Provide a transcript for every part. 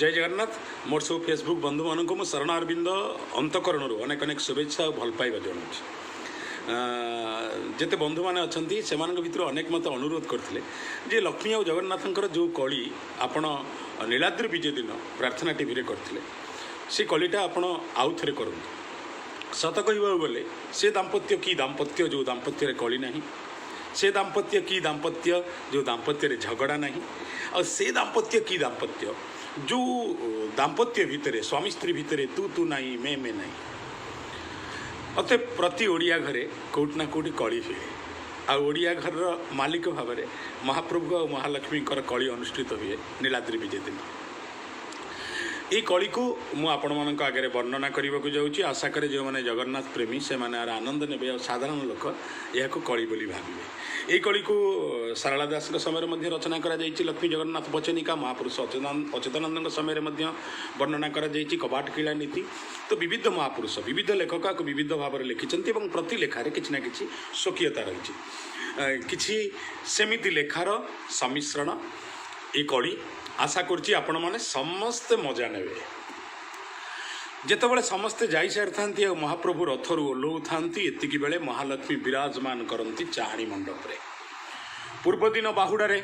ଜୟ ଜଗନ୍ନାଥ। ମୋର ସବୁ ଫେସବୁକ୍ ବନ୍ଧୁମାନଙ୍କୁ ମୁଁ ଶରଣାରବିନ୍ଦ ଅନ୍ତଃକରଣରୁ ଅନେକ ଅନେକ ଶୁଭେଚ୍ଛା ଆଉ ଭଲ ପାଇବା ଜଣାଉଛି। ଯେତେ ବନ୍ଧୁମାନେ ଅଛନ୍ତି, ସେମାନଙ୍କ ଭିତରୁ ଅନେକ ମୋତେ ଅନୁରୋଧ କରିଥିଲେ ଯେ ଲକ୍ଷ୍ମୀ ଆଉ ଜଗନ୍ନାଥଙ୍କର ଯେଉଁ କଳି ଆପଣ ନୀଳାଦ୍ରି ବିଜେ ଦିନ ପ୍ରାର୍ଥନା ଟିଭିରେ କରିଥିଲେ, ସେ କଳିଟା ଆପଣ ଆଉ ଥରେ କରନ୍ତୁ। ସତ କହିବାକୁ ଗଲେ, ସେ ଦାମ୍ପତ୍ୟ କି ଦାମ୍ପତ୍ୟ ଯେଉଁ ଦାମ୍ପତ୍ୟରେ କଳି ନାହିଁ? ସେ ଦାମ୍ପତ୍ୟ କି ଦାମ୍ପତ୍ୟ ଯେଉଁ ଦାମ୍ପତ୍ୟରେ ଝଗଡ଼ା ନାହିଁ? ଆଉ ସେ ଦାମ୍ପତ୍ୟ କି ଦାମ୍ପତ୍ୟ ଯେଉଁ ଦାମ୍ପତ୍ୟ ଭିତରେ, ସ୍ୱାମୀ ସ୍ତ୍ରୀ ଭିତରେ ତୁ ତୁ ନାହିଁ, ମେ ମେ ନାହିଁ? ଅତଏବ ପ୍ରତି ଓଡ଼ିଆ ଘରେ କେଉଁଠି ନା କେଉଁଠି କଳି ହୁଏ। ଆଉ ଓଡ଼ିଆ ଘରର ମାଲିକ ଭାବରେ ମହାପ୍ରଭୁ ଆଉ ମହାଲକ୍ଷ୍ମୀଙ୍କର କଳି ଅନୁଷ୍ଠିତ ହୁଏ ନୀଳାଦ୍ରି ବିଜେ ଦିନ। ଏଇ କଳିକୁ ମୁଁ ଆପଣମାନଙ୍କ ଆଗରେ ବର୍ଣ୍ଣନା କରିବାକୁ ଯାଉଛି। ଆଶା କରେ ଯେଉଁମାନେ ଜଗନ୍ନାଥ ପ୍ରେମୀ, ସେମାନେ ଏହାର ଆନନ୍ଦ ନେବେ ଆଉ ସାଧାରଣ ଲୋକ ଏହାକୁ କଳି ବୋଲି ଭାବିବେ। ଏଇ କଳିକୁ ସାରଳା ଦାସଙ୍କ ସମୟରେ ମଧ୍ୟ ରଚନା କରାଯାଇଛି, ଲକ୍ଷ୍ମୀ ଜଗନ୍ନାଥ ବଚନିକା। ମହାପୁରୁଷ ଅଚ୍ୟୁତାନନ୍ଦଙ୍କ ସମୟରେ ମଧ୍ୟ ବର୍ଣ୍ଣନା କରାଯାଇଛି କବାଟ କିଳା ନୀତି। ତ ବିବିଧ ମହାପୁରୁଷ, ବିବିଧ ଲେଖକ ଏହାକୁ ବିବିଧ ଭାବରେ ଲେଖିଛନ୍ତି ଏବଂ ପ୍ରତି ଲେଖାରେ କିଛି ନା କିଛି ସ୍ୱକୀୟତା ରହିଛି। କିଛି ସେମିତି ଲେଖାର ସମ୍ମିଶ୍ରଣ ଏ କଳି। ଆଶା କରୁଛି ଆପଣମାନେ ସମସ୍ତେ ମଜା ନେବେ। ଯେତେବେଳେ ସମସ୍ତେ ଯାଇସାରିଥାନ୍ତି ଆଉ ମହାପ୍ରଭୁ ରଥରୁ ଓହ୍ଲଉଥାନ୍ତି, ଏତିକି ବେଳେ ମହାଲକ୍ଷ୍ମୀ ବିରାଜମାନ କରନ୍ତି ଚାହାଣୀ ମଣ୍ଡପରେ। ପୂର୍ବଦିନ ବାହୁଡ଼ାରେ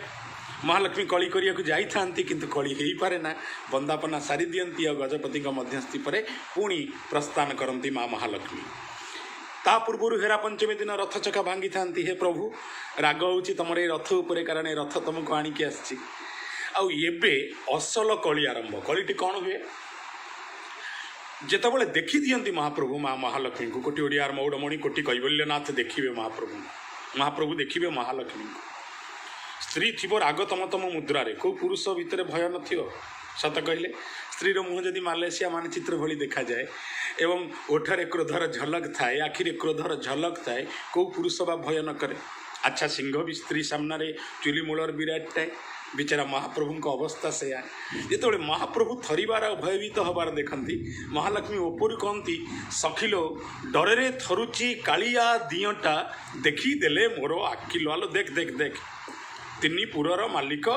ମହାଲକ୍ଷ୍ମୀ କଳି କରିବାକୁ ଯାଇଥାନ୍ତି, କିନ୍ତୁ କଳି ହେଇପାରେ ନା। ବନ୍ଦାପନା ସାରି ଦିଅନ୍ତି ଆଉ ଗଜପତିଙ୍କ ମଧ୍ୟସ୍ଥି ପରେ ପୁଣି ପ୍ରସ୍ଥାନ କରନ୍ତି ମା ମହାଲକ୍ଷ୍ମୀ। ତା ପୂର୍ବରୁ ହେରା ପଞ୍ଚମୀ ଦିନ ରଥ ଚକା ଭାଙ୍ଗିଥାନ୍ତି। ହେ ପ୍ରଭୁ, ରାଗ ହେଉଛି ତମର ଏଇ ରଥ ଉପରେ, କାରଣ ଏ ରଥ ତମକୁ ଆଣିକି ଆସିଛି। ଆଉ ଏବେ ଅସଲ କଳି ଆରମ୍ଭ। କଳିଟି କ'ଣ ହୁଏ? ଯେତେବେଳେ ଦେଖିଦିଅନ୍ତି ମହାପ୍ରଭୁ ମା ମହାଲକ୍ଷ୍ମୀଙ୍କୁ, କୋଟି ଓଡ଼ିଆର ମଉଡ଼ମଣି, କୋଟି କୈବଲ୍ୟନାଥ ଦେଖିବେ ମହାପ୍ରଭୁଙ୍କୁ, ମହାପ୍ରଭୁ ଦେଖିବେ ମହାଲକ୍ଷ୍ମୀଙ୍କୁ। ସ୍ତ୍ରୀ ଥିବ ରାଗ ତମ ତମ ମୁଦ୍ରାରେ। କେଉଁ ପୁରୁଷ ଭିତରେ ଭୟ ନଥିବ? ସତ କହିଲେ, ସ୍ତ୍ରୀର ମୁହଁ ଯଦି ମାଲେସିଆ ମାନଚିତ୍ର ଭଳି ଦେଖାଯାଏ ଏବଂ ଓଠରେ କ୍ରୋଧର ଝଲକ ଥାଏ, ଆଖିରେ କ୍ରୋଧର ଝଲକ ଥାଏ, କେଉଁ ପୁରୁଷ ବା ଭୟ ନ କରେ? ଆଚ୍ଛା, ସିଂହ ବି ସ୍ତ୍ରୀ ସାମ୍ନାରେ ଚୁଲି ମୂଳର ବିରାଟଟାଏ। ବିଚାରା ମହାପ୍ରଭୁଙ୍କ ଅବସ୍ଥା ସେୟା। ଯେତେବେଳେ ମହାପ୍ରଭୁ ଥରିବାର ଆଉ ଭୟଭୀତ ହେବାର ଦେଖନ୍ତି, ମହାଲକ୍ଷ୍ମୀ ଉପରୁ କହନ୍ତି, ସଖିଲୋ, ଡରରେ ଥରୁଛି କାଳିଆ ଦିଅଁଟା, ଦେଖିଦେଲେ ମୋର ଆଖିଲୋ। ଆଲୋ ଦେଖ, ଦେଖ, ଦେଖ, ତିନି ପୁରର ମାଲିକ,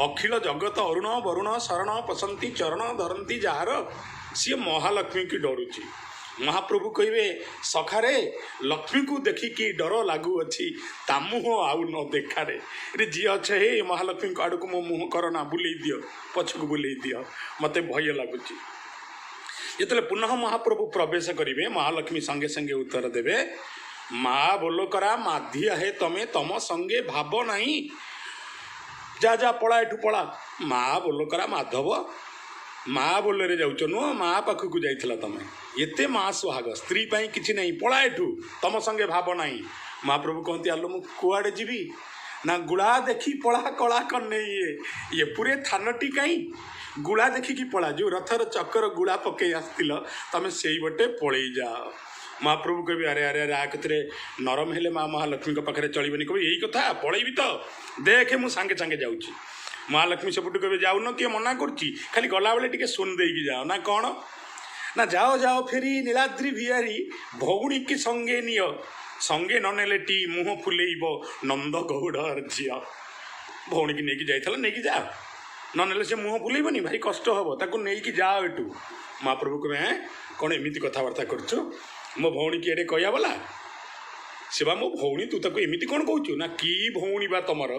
ଅଖିଳ ଜଗତ ଅରୁଣ ବରୁଣ ଶରଣ ପସନ୍ତି, ଚରଣ ଧରନ୍ତି ଯାହାର, ସିଏ ମହାଲକ୍ଷ୍ମୀକି ଡରୁଛି। ମହାପ୍ରଭୁ କହିବେ, ସଖାରେ, ଲକ୍ଷ୍ମୀକୁ ଦେଖିକି ଡର ଲାଗୁଅଛି, ତା ମୁହଁ ଆଉ ନ ଦେଖାରେ। ରେ ଯିଏ ଅଛ ହେ, ମହାଲକ୍ଷ୍ମୀଙ୍କ ଆଡ଼କୁ ମୋ ମୁହଁ କରନା, ବୁଲେଇ ଦିଅ, ପଛକୁ ବୁଲେଇ ଦିଅ, ମୋତେ ଭୟ ଲାଗୁଛି। ଯେତେବେଳେ ପୁନଃ ମହାପ୍ରଭୁ ପ୍ରବେଶ କରିବେ, ମହାଲକ୍ଷ୍ମୀ ସଙ୍ଗେ ସଙ୍ଗେ ଉତ୍ତର ଦେବେ, ମା ବୋଲ କରା ମାଧିଆ ହେ ତମେ, ତମ ସଙ୍ଗେ ଭାବ ନାହିଁ, ଯା ଯା, ପଳା ଏଠୁ ପଳା। ମା ବୋଲ କରା ମାଧବ, ମା ବୋଲରେ ଯାଉଛ ନୁହଁ? ମା ପାଖକୁ ଯାଇଥିଲ ତମେ, ଏତେ ମା ସୁହାଗ, ସ୍ତ୍ରୀ ପାଇଁ କିଛି ନାହିଁ, ପଳା ଏଠୁ, ତମ ସଙ୍ଗେ ଭାବ ନାହିଁ। ମହାପ୍ରଭୁ କହନ୍ତି, ଆଲୋ, ମୁଁ କୁଆଡ଼େ ଯିବି? ନା, ଗୁଳା ଦେଖି ପଳା କଳା କନେଇ, ଇଏ ଇଏ ପୁରେ ଥାନଟି କାହିଁ? ଗୁଳା ଦେଖିକି ପଳା। ଯେଉଁ ରଥର ଚକର ଗୁଳା ପକେଇ ଆସିଥିଲ ତମେ, ସେଇ ବଟେ ପଳେଇ ଯାଅ। ମହାପ୍ରଭୁ କହିବେ, ଆରେ ଆରେ ଆରେ, ଆ କତିରେ ନରମ ହେଲେ ମା ମହାଲକ୍ଷ୍ମୀଙ୍କ ପାଖରେ ଚଳିବନି। କହିବେ, ଏଇ କଥା, ପଳେଇବି ତ, ଦେଖେ, ମୁଁ ସାଙ୍ଗେ ସାଙ୍ଗେ ଯାଉଛି। ମହାଲକ୍ଷ୍ମୀ ସେପଟୁ କହିବେ, ଯାଉନ, କିଏ ମନା କରୁଛି? ଖାଲି ଗଲାବେଳେ ଟିକେ ଶୁଣି ଦେଇକି ଯାଅ। ନା କ'ଣ? ନା, ଯାଅ ଯାଅ ଫେରି ନୀଳାଦ୍ରି ବିହାରୀ, ଭଉଣୀକି ସଙ୍ଗେ ନିଅ, ସଙ୍ଗେ ନ ନେଲେ ଟି ମୁହଁ ଫୁଲେଇବ ନନ୍ଦ ଗୌଡ଼ର ଝିଅ। ଭଉଣୀକି ନେଇକି ଯାଇଥିଲ, ନେଇକି ଯାଅ। ନ ନେଲେ ସେ ମୁହଁ ଫୁଲେଇବନି, ଭାରି କଷ୍ଟ ହବ ତାକୁ। ନେଇକି ଯାଅ ଏଠୁ। ମହାପ୍ରଭୁ କହିବେ, ଏଁ, କ'ଣ ଏମିତି କଥାବାର୍ତ୍ତା କରୁଛୁ? ମୋ ଭଉଣୀକି ଏଡ଼େ କହିବା ବାଲା? ସେ ବା ମୋ ଭଉଣୀ, ତୁ ତାକୁ ଏମିତି କ'ଣ କହୁଛୁ? ନା, କି ଭଉଣୀ ବା ତମର?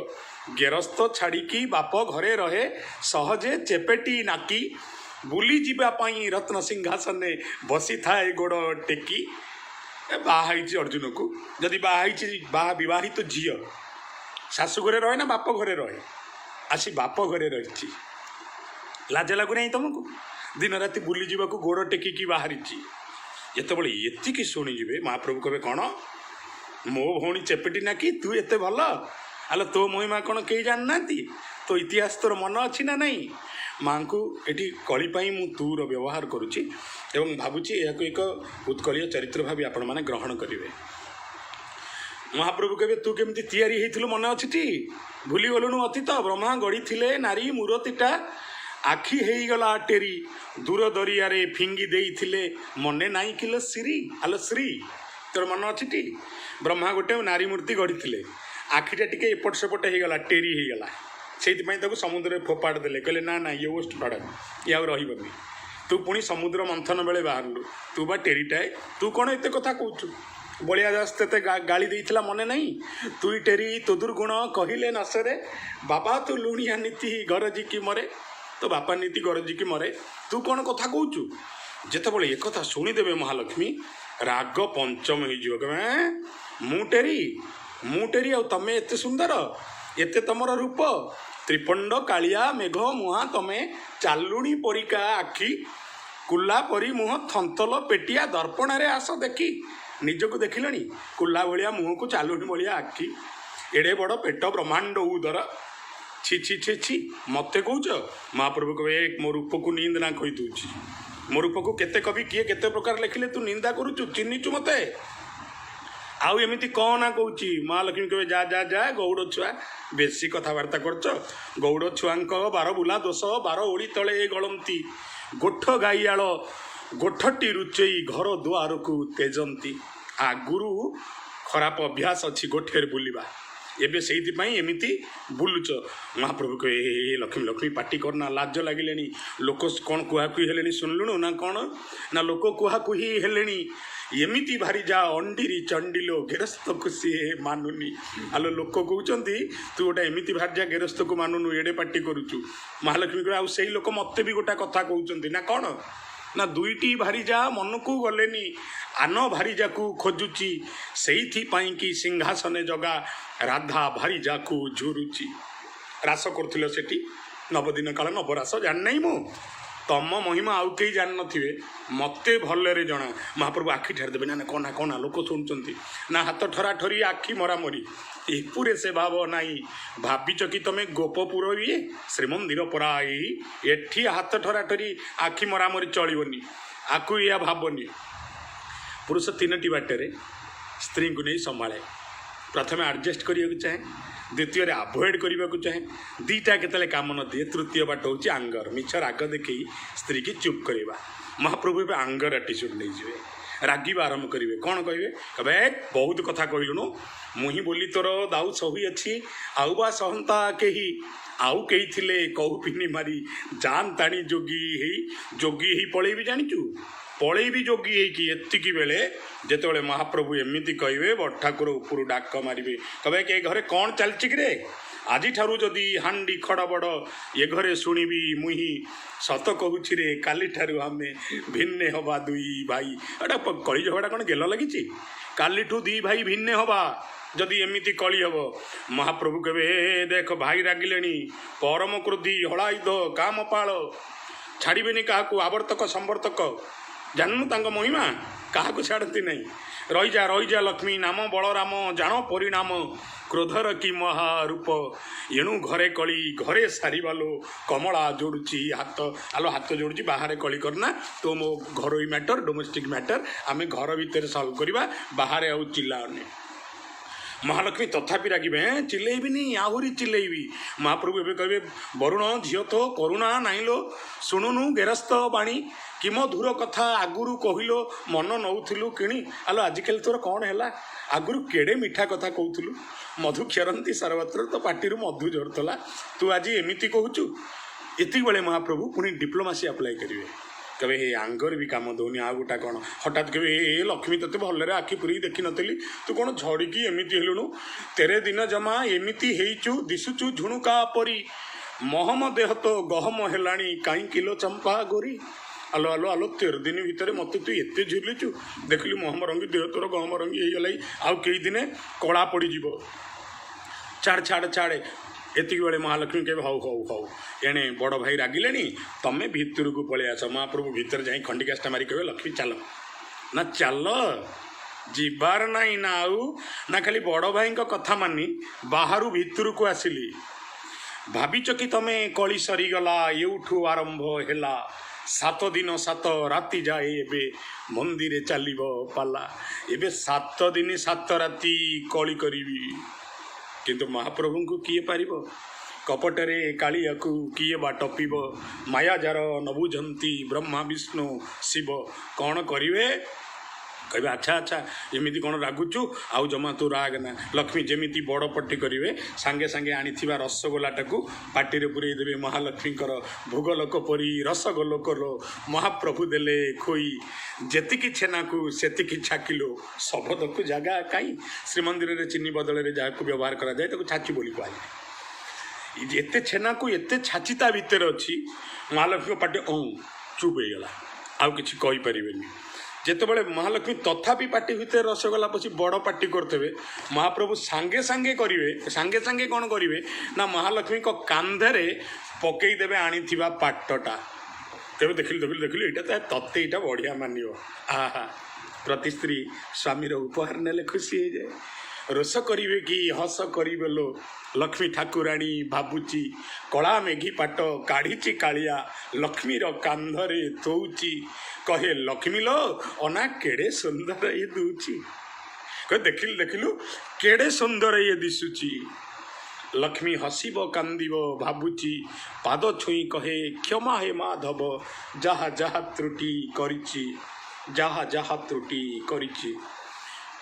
ଗେରସ୍ତ ଛାଡ଼ିକି ବାପ ଘରେ ରହେ ସହଜେ ଚେପେଟି ନାକି, ବୁଲି ଯିବା ପାଇଁ ରତ୍ନ ସିଂହାସନେ ବସିଥାଏ ଗୋଡ଼ ଟେକି। ଏ ବାହା ହେଇଛି ଅର୍ଜୁନକୁ। ଯଦି ବାହା ହେଇଛି, ବାହା ବିବାହିତ ଝିଅ ଶାଶୁ ଘରେ ରହେ ନା ବାପ ଘରେ ରହେ? ଆସି ବାପ ଘରେ ରହିଛି। ଲାଜ ଲାଗୁନାହିଁ ତମକୁ? ଦିନ ରାତି ବୁଲିଯିବାକୁ ଗୋଡ଼ ଟେକିକି ବାହାରିଛି। ଯେତେବେଳେ ଏତିକି ଶୁଣିଯିବେ, ମହାପ୍ରଭୁ କହିବେ, କ'ଣ ମୋ ଭଉଣୀ ଚେପେଟି ନାକି? ତୁ ଏତେ ଭଲ? ଆଲୋ, ତୋ ମହିମା କ'ଣ କେହି ଜାଣିନାହାନ୍ତି? ତୋ ଇତିହାସ ତୋର ମନ ଅଛି ନା ନାହିଁ? ମାଙ୍କୁ ଏଠି କଳି ପାଇଁ ମୁଁ ତୁର ବ୍ୟବହାର କରୁଛି ଏବଂ ଭାବୁଛି ଏହାକୁ ଏକ ଉତ୍କଳୀୟ ଚରିତ୍ର ଭାବି ଆପଣମାନେ ଗ୍ରହଣ କରିବେ। ମହାପ୍ରଭୁ କହିବେ, ତୁ କେମିତି ତିଆରି ହେଇଥିଲୁ ମନେ ଅଛି ଟି? ଭୁଲିଗଲୁଣୁ ଅତୀତ? ବ୍ରହ୍ମା ଗଢ଼ିଥିଲେ ନାରୀ ମୂରତିଟା, ଆଖି ହେଇଗଲା ଟେରି, ଦୂର ଦରିଆରେ ଫିଙ୍ଗି ଦେଇଥିଲେ, ମନେ ନାହିଁ କିଲୋ ଶ୍ରୀ? ଆଲୋ ଶ୍ରୀ, ତୋର ମନେ ଅଛି ଟି? ବ୍ରହ୍ମା ଗୋଟେ ନାରୀ ମୂର୍ତ୍ତି ଗଢ଼ିଥିଲେ, ଆଖିଟା ଟିକେ ଏପଟ ସେପଟ ହେଇଗଲା, ଟେରି ହେଇଗଲା। ସେଇଥିପାଇଁ ତାକୁ ସମୁଦ୍ରରେ ଫୋପାଡ଼ି ଦେଲେ। କହିଲେ ନା ନା, ଇଏ ୱେଷ୍ଟ ପ୍ରଡ଼କ୍ଟ, ଇଏ ଆଉ ରହିବନି। ତୁ ପୁଣି ସମୁଦ୍ର ମନ୍ଥନ ବେଳେ ବାହାରିଲୁ, ତୁ ବା ଟେରିଟାଏ, ତୁ କ'ଣ ଏତେ କଥା କହୁଛୁ? ବଳିଆ ଦାସ ତତେ ଗାଳି ଦେଇଥିଲା ମନେ ନାହିଁ? ତୁଇ ଟେରି ତୋ ଦୁର୍ଗୁଣ କହିଲେ ନସରେ, ବାବା ତୁ ଲୁଣିଆ ନୀତି ଗରଜିକି ମରେ। ତୋ ବାପା ନୀତି ଗରଜିକି ମରେ, ତୁ କ'ଣ କଥା କହୁଛୁ? ଯେତେବେଳେ ଏକଥା ଶୁଣିଦେବେ ମହାଲକ୍ଷ୍ମୀ, ରାଗ ପଞ୍ଚମ ହେଇଯିବ। କହିବେ ମୁଁ ଟେରି, ମୁଁ ଟେରି, ଆଉ ତମେ ଏତେ ସୁନ୍ଦର, ଏତେ ତମର ରୂପ, ତ୍ରିପଣ୍ଡ କାଳିଆ ମେଘ ମୁହାଁ, ତମେ ଚାଲୁଣି ପରିକା ଆଖି, କୁଲା ପରି ମୁହଁ, ଥନ୍ତଲ ପେଟିଆ, ଦର୍ପଣରେ ଆସ ଦେଖି। ନିଜକୁ ଦେଖିଲଣି? କୁଲା ଭଳିଆ ମୁହଁକୁ ଚାଲୁଣି ଭଳିଆ ଆଖି, ଏଡ଼େ ବଡ଼ ପେଟ, ବ୍ରହ୍ମାଣ୍ଡ ଉଦର, ଛି ଛି ଛି ଛି, ମତେ କହୁଛ? ମହାପ୍ରଭୁ କହିବେ, ଏ ମୋ ରୂପକୁ ନିନ୍ଦା ନା କହିଦେଉଛି। ମୋ ରୂପକୁ କେତେ କବି କିଏ କେତେ ପ୍ରକାର ଲେଖିଲେ, ତୁ ନିନ୍ଦା କରୁଛୁ? ଚିହ୍ନିଛୁ ମତେ? ଆଉ ଏମିତି କ'ଣ ନା କହୁଛି? ମହାଲକ୍ଷ୍ମୀ କହିବେ, ଯା ଯା ଯା, ଗଉଡ଼ ଛୁଆ ବେଶୀ କଥାବାର୍ତ୍ତା କରୁଛ। ଗଉଡ଼ ଛୁଆଙ୍କ ବାର ବୁଲା ଦୋଷ, ବାର ଓଳି ତଳେ ଗଳନ୍ତି, ଗୋଠ ଗାଇଆଳ ଗୋଠଟି ରୁଚେଇ ଘର ଦୁଆରକୁ ତେଜନ୍ତି। ଆଗରୁ ଖରାପ ଅଭ୍ୟାସ ଅଛି ଗୋଠରେ ବୁଲିବା, ଏବେ ସେଇଥିପାଇଁ ଏମିତି ବୁଲୁଛ। ମହାପ୍ରଭୁ କହିବେ, ଏ ଲକ୍ଷ୍ମୀ ଲକ୍ଷ୍ମୀ ପାଟି କରନା, ଲାଜ ଲାଗିଲେଣି। ଲୋକ କ'ଣ କୁହାକୁହି ହେଲେଣି ଶୁଣିଲୁଣୁ ନା କ'ଣ? ନା ଲୋକ କୁହାକୁହି ହେଲେଣି, ଏମିତି ଭାରି ଯା ଅଣ୍ଡିରି ଚଣ୍ଡିଲୋ ଗେରସ୍ତକୁ ସିଏ ମାନୁନି। ଆଲୋ ଲୋକ କହୁଛନ୍ତି ତୁ ଗୋଟେ ଏମିତି ଭାରି ଯା ଗେରସ୍ତକୁ ମାନୁନୁ, ଏଡ଼େ ପାଟି କରୁଛୁ। ମହାଲକ୍ଷ୍ମୀ କହିବେ, ଆଉ ସେଇ ଲୋକ ମୋତେ ବି ଗୋଟେ କଥା କହୁଛନ୍ତି ନା କ'ଣ? ନା ଦୁଇଟି ଭାରିଯା ମନକୁ ଗଲେନି, ଆନ ଭାରିଯାକୁ ଖୋଜୁଛି, ସେଇଥିପାଇଁ କି ସିଂହାସନେ ଜଗା ରାଧା ଭାରିଯାକୁ ଝୁରୁଛି। ରାସ କରୁଥିଲ ସେଠି ନବଦିନ କାଳ, ନବରାସ ଜାଣିନାହିଁ ମୁଁ? ତମ ମହିମା ଆଉ କେହି ଜାଣିନଥିବେ, ମୋତେ ଭଲରେ ଜଣା। ମହାପ୍ରଭୁ ଆଖି ଠାରି ଦେବେ, ନା ନା, କଣ ନା କଣ, ଲୋକ ଶୁଣୁଛନ୍ତି ନା? ହାତ ଠରା ଠରି ଆଖି ମରାମରି, ଏପୁରେ ସେ ଭାବ ନାହିଁ। ଭାବିଛ କି ତମେ ଗୋପପୁର ଇଏ ଶ୍ରୀମନ୍ଦିର ପରା ଏଇ, ଏଠି ହାତ ଠରା ଠରି ଆଖି ମରାମରି ଚଳିବନି, ଆକୁ ଇଆ ଭାବନି। ପୁରୁଷ ତିନୋଟି ବାଟରେ ସ୍ତ୍ରୀଙ୍କୁ ନେଇ ସମ୍ଭାଳେ। ପ୍ରଥମେ ଆଡ଼ଜଷ୍ଟ କରିବାକୁ ଚାହେଁ, ଦ୍ୱିତୀୟରେ ଆଭଏଡ଼ କରିବାକୁ ଚାହେଁ, ଦୁଇଟା କେତେବେଳେ କାମ ନ ଦିଏ ତୃତୀୟ ବାଟ ହେଉଛି ଆଙ୍ଗର, ମିଛ ରାଗ ଦେଖେଇ ସ୍ତ୍ରୀକି ଚୁପ୍ କରିବା। ମହାପ୍ରଭୁ ଏବେ ଆଙ୍ଗର ଆଟିଚ୍ୟୁଡ଼ ନେଇଯିବେ, ରାଗିବା ଆରମ୍ଭ କରିବେ। କ'ଣ କହିବେ? କହିବେ, ଏ ବହୁତ କଥା କହିଲୁଣୁ, ମୁହିଁ ବୋଲି ତୋର ଦାଉ ସହି ଅଛି, ଆଉ ବା ସହନ୍ତା କେହି? ଆଉ କେହି ଥିଲେ କୌପିନି ମାରି ଯାନ୍ତାଣି ଯୋଗୀ ହେଇ, ଯୋଗୀ ହେଇ ପଳେଇବି, ଜାଣିଛୁ, ପଳେଇବି ଯୋଗୀ ହେଇକି। ଏତିକି ବେଳେ ଯେତେବେଳେ ମହାପ୍ରଭୁ ଏମିତି କହିବେ, ବଡ଼ଠାକୁର ଉପରୁ ଡାକ ମାରିବେ, କହିବେ କି ଏ ଘରେ କ'ଣ ଚାଲିଛି କିରେ? ଆଜିଠାରୁ ଯଦି ହାଣ୍ଡି ଖଡ଼ବଡ଼ ଏ ଘରେ ଶୁଣିବି ମୁହିଁ, ସତ କହୁଛି ରେ କାଲିଠାରୁ ଆମେ ଭିନ୍ନେ ହବା ଦୁଇ ଭାଇ। ଏଟା କଳି ଝଗଡ଼ା କ'ଣ ଗେଲ ଲାଗିଛି? କାଲିଠୁ ଦି ଭାଇ ଭିନ୍ନେ ହବା ଯଦି ଏମିତି କଳି ହବ। ମହାପ୍ରଭୁ କହିବେ, ଏ ଦେଖ ଭାଇ ରାଗିଲେଣି, ପରମ କ୍ରୋଧୀ ହଳାୟୁଧ କାମପାଳ, ଛାଡ଼ିବେନି କାହାକୁ, ଆବର୍ତ୍ତକ ସମ୍ବର୍ତ୍ତକ, ଜାଣିନୁ ତାଙ୍କ ମହିମା, କାହାକୁ ଛାଡ଼ନ୍ତି ନାହିଁ। ରହିଯା ରହିଯା ଲକ୍ଷ୍ମୀ, ନାମ ବଳରାମ ଜାଣ ପରିଣାମ କ୍ରୋଧର କି ମହାରୂପ। ଏଣୁ ଘରେ କଳି ଘରେ ସାରିବାଲୋ, କମଳା ଯୋଡ଼ୁଛି ହାତ। ଆଲୋ ହାତ ଯୋଡ଼ୁଛି, ବାହାରେ କଳି କରନା। ତୋ ମୋ ଘରୋଇ ମ୍ୟାଟର, ଡୋମେଷ୍ଟିକ୍ ମ୍ୟାଟର, ଆମେ ଘର ଭିତରେ ସଲ୍ଭ କରିବା, ବାହାରେ ଆଉ ଚିଲ୍ଲାଅନି। ମହାଲକ୍ଷ୍ମୀ ତଥାପି ରାଗିବେ, ଚିଲେଇବିନି, ଆହୁରି ଚିଲେଇବି। ମହାପ୍ରଭୁ ଏବେ କହିବେ, ବରୁଣ ଝିଅ ତୋ କରୁଣା ନାହିଁ ଲୋ, ଶୁଣୁନୁ ଗେରସ୍ତ ବାଣୀ, କି ମଧୁର କଥା ଆଗରୁ କହିଲୋ ମନ ନଉଥିଲୁ କିଣି। ଆଲୋ ଆଜିକାଲି ତୋର କ'ଣ ହେଲା? ଆଗରୁ କେଡ଼େ ମିଠା କଥା କହୁଥିଲୁ, ମଧୁ କ୍ଷରନ୍ତି ସର୍ବତ୍ର, ତୋ ପାଟିରୁ ମଧୁ ଝରୁଥିଲା, ତୁ ଆଜି ଏମିତି କହୁଛୁ? ଏତିକି ବେଳେ ମହାପ୍ରଭୁ ପୁଣି ଡିପ୍ଲୋମାସି ଆପ୍ଲାଏ କରିବେ। କହିବେ, ହେ ଆଙ୍ଗର ବି କାମ ଦଉନି, ଆଉ ଗୋଟା କ'ଣ? ହଠାତ୍ କହିବେ, ଏ ଲକ୍ଷ୍ମୀ ତୋତେ ଭଲରେ ଆଖି ପୁରେଇ ଦେଖିନଥିଲି, ତୁ କ'ଣ ଝଡ଼ିକି ଏମିତି ହେଲୁଣୁ? ତେରେ ଦିନ ଜମା ଏମିତି ହେଇଛୁ, ଦିଶୁଛୁ ଝୁଣୁକା ପରି, ମହମ ଦେହ ତ ଗହମ ହେଲାଣି, କାହିଁ କିଲୋ ଚମ୍ପା ଗୋରି? ଆଲୋ ଆଲୋ ଆଲୋ, 13 ଦିନ ଭିତରେ ମୋତେ ତୁ ଏତେ ଝୁଲିଛୁ, ଦେଖିଲୁ ମହମ ରଙ୍ଗୀ ଦେହ ତୋର ଗହମ ରଙ୍ଗୀ ହେଇଗଲାଇ, ଆଉ କେଇ ଦିନେ କଳା ପଡ଼ିଯିବ। ଛାଡ଼ ଛାଡ଼ ଛାଡ଼େ। ଏତିକି ବେଳେ ମହାଲକ୍ଷ୍ମୀ କହିବେ, ହଉ ହଉ ହଉ, ଏଣେ ବଡ଼ ଭାଇ ରାଗିଲେଣି, ତମେ ଭିତରକୁ ପଳେଇ ଆସ। ମହାପ୍ରଭୁ ଭିତରେ ଯାଇ ଖଣ୍ଡିକାଷ୍ଟା ମାରି କହିବେ, ଲକ୍ଷ୍ମୀ ଚାଲ। ନା ଚାଲ, ଯିବାର ନାହିଁ ନା ଆଉ ନା ଖାଲି ବଡ଼ ଭାଇଙ୍କ କଥା ମାନି ବାହାରୁ ଭିତରକୁ ଆସିଲି। ଭାବିଛ କି ତମେ କଳି ସରିଗଲା? ଏଉଠୁ ଆରମ୍ଭ ହେଲା, 7 ଦିନ 7 ରାତି ଯାଏ ଏବେ ମନ୍ଦିରେ ଚାଲିବ ପାଲା। ଏବେ 7 ଦିନ 7 ରାତି କଳି କରିବି। କିନ୍ତୁ ମହାପ୍ରଭୁଙ୍କୁ କିଏ ପାରିବ? କପଟରେ କାଳିଆକୁ କିଏ ବା ଟପିବ? ମାୟା ଯାର ନ ବୁଝନ୍ତି ବ୍ରହ୍ମା ବିଷ୍ଣୁ ଶିବ। କ'ଣ କରିବେ? କହିବେ, ଆଚ୍ଛା ଆଚ୍ଛା, ଏମିତି କ'ଣ ରାଗୁଛୁ, ଆଉ ଜମା ତୁ ରାଗ ନା। ଲକ୍ଷ୍ମୀ ଯେମିତି ବଡ଼ ପଟି କରିବେ, ସାଙ୍ଗେ ସାଙ୍ଗେ ଆଣିଥିବା ରସଗୋଲାଟାକୁ ପାଟିରେ ପୁରେଇ ଦେବେ। ମହାଲକ୍ଷ୍ମୀଙ୍କର ଭୋଗ ଲୋକ ପରି ରସଗୋଲ କଲୋ ମହାପ୍ରଭୁ ଦେଲେ ଖୋଇ, ଯେତିକି ଛେନାକୁ ସେତିକି ଛାକିଲୋ, ଶବଦକୁ ଜାଗା କାହିଁ। ଶ୍ରୀମନ୍ଦିରରେ ଚିନି ବଦଳରେ ଯାହାକୁ ବ୍ୟବହାର କରାଯାଏ ତାକୁ ଛାଚି ବୋଲି କୁହାଯାଏ। ଏତେ ଛେନାକୁ ଏତେ ଛାଚି ତା ଭିତରେ ଅଛି। ମହାଲକ୍ଷ୍ମୀଙ୍କ ପାଟି ଅଁ ଚୁପ୍ ହେଇଗଲା, ଆଉ କିଛି କହିପାରିବେନି। ଯେତେବେଳେ ମହାଲକ୍ଷ୍ମୀ ତଥାପି ପାଟି ଭିତରେ ରସଗୋଲା ପଶି ବଡ଼ ପାଟି କରୁଥିବେ, ମହାପ୍ରଭୁ ସାଙ୍ଗେ ସାଙ୍ଗେ କରିବେ, ସାଙ୍ଗେ ସାଙ୍ଗେ କ'ଣ କରିବେ ନା ମହାଲକ୍ଷ୍ମୀଙ୍କ କାନ୍ଧରେ ପକେଇଦେବେ ଆଣିଥିବା ପାଟଟା। ତେବେ ଦେଖିଲୁ ଦେଖିଲୁ ଦେଖିଲୁ, ଏଇଟା ତ ତତେ ଏଇଟା ବଢ଼ିଆ ମାନିବ। ଆହା, ପ୍ରତି ସ୍ତ୍ରୀ ସ୍ୱାମୀର ଉପହାର ନେଲେ ଖୁସି ହେଇଯାଏ। ରୋଷ କରିବେ କି ହସ କରିବେ ଲୋ ଲକ୍ଷ୍ମୀ ଠାକୁରାଣୀ ଭାବୁଛି, କଳା ମେଘି ପାଟ କାଢ଼ିଛି କାଳିଆ ଲକ୍ଷ୍ମୀର କାନ୍ଧରେ ଥୋଉଛି, କହେ ଲକ୍ଷ୍ମୀ ଲୋ ଅନା କେଡ଼େ ସୁନ୍ଦର ଇଏ ଦଉଛି। କହେ ଦେଖିଲୁ ଦେଖିଲୁ କେଡ଼େ ସୁନ୍ଦର ଇଏ ଦିଶୁଛି। ଲକ୍ଷ୍ମୀ ହସିବ କାନ୍ଦିବ ଭାବୁଛି, ପାଦ ଛୁଇଁ କହେ କ୍ଷମା ହେ ମାଧବ, ଯାହା ଯାହା ତ୍ରୁଟି କରିଛି, ଯାହା ଯାହା ତ୍ରୁଟି କରିଛି।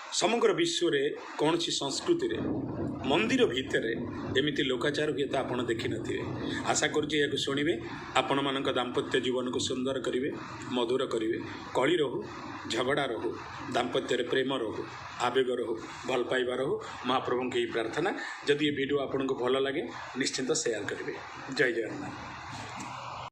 ସମଗ୍ର ବିଶ୍ୱରେ କୌଣସି ସଂସ୍କୃତିରେ ମନ୍ଦିର ଭିତରେ ଏମିତି ଲୋକାଚାର ହୁଏତ ଆପଣ ଦେଖିନଥିବେ। ଆଶା କରୁଛି ଏହାକୁ ଶୁଣିବେ, ଆପଣମାନଙ୍କ ଦାମ୍ପତ୍ୟ ଜୀବନକୁ ସୁନ୍ଦର କରିବେ, ମଧୁର କରିବେ। କଳି ରହୁ, ଝଗଡ଼ା ରହୁ, ଦାମ୍ପତ୍ୟରେ ପ୍ରେମ ରହୁ, ଆବେଗ ରହୁ, ଭଲ ପାଇବା ରହୁ, ମହାପ୍ରଭୁଙ୍କ ଏହି ପ୍ରାର୍ଥନା। ଯଦି ଏ ଭିଡ଼ିଓ ଆପଣଙ୍କୁ ଭଲ ଲାଗେ ନିଶ୍ଚିନ୍ତ ସେୟାର କରିବେ। ଜୟ ଜଗନ୍ନାଥ।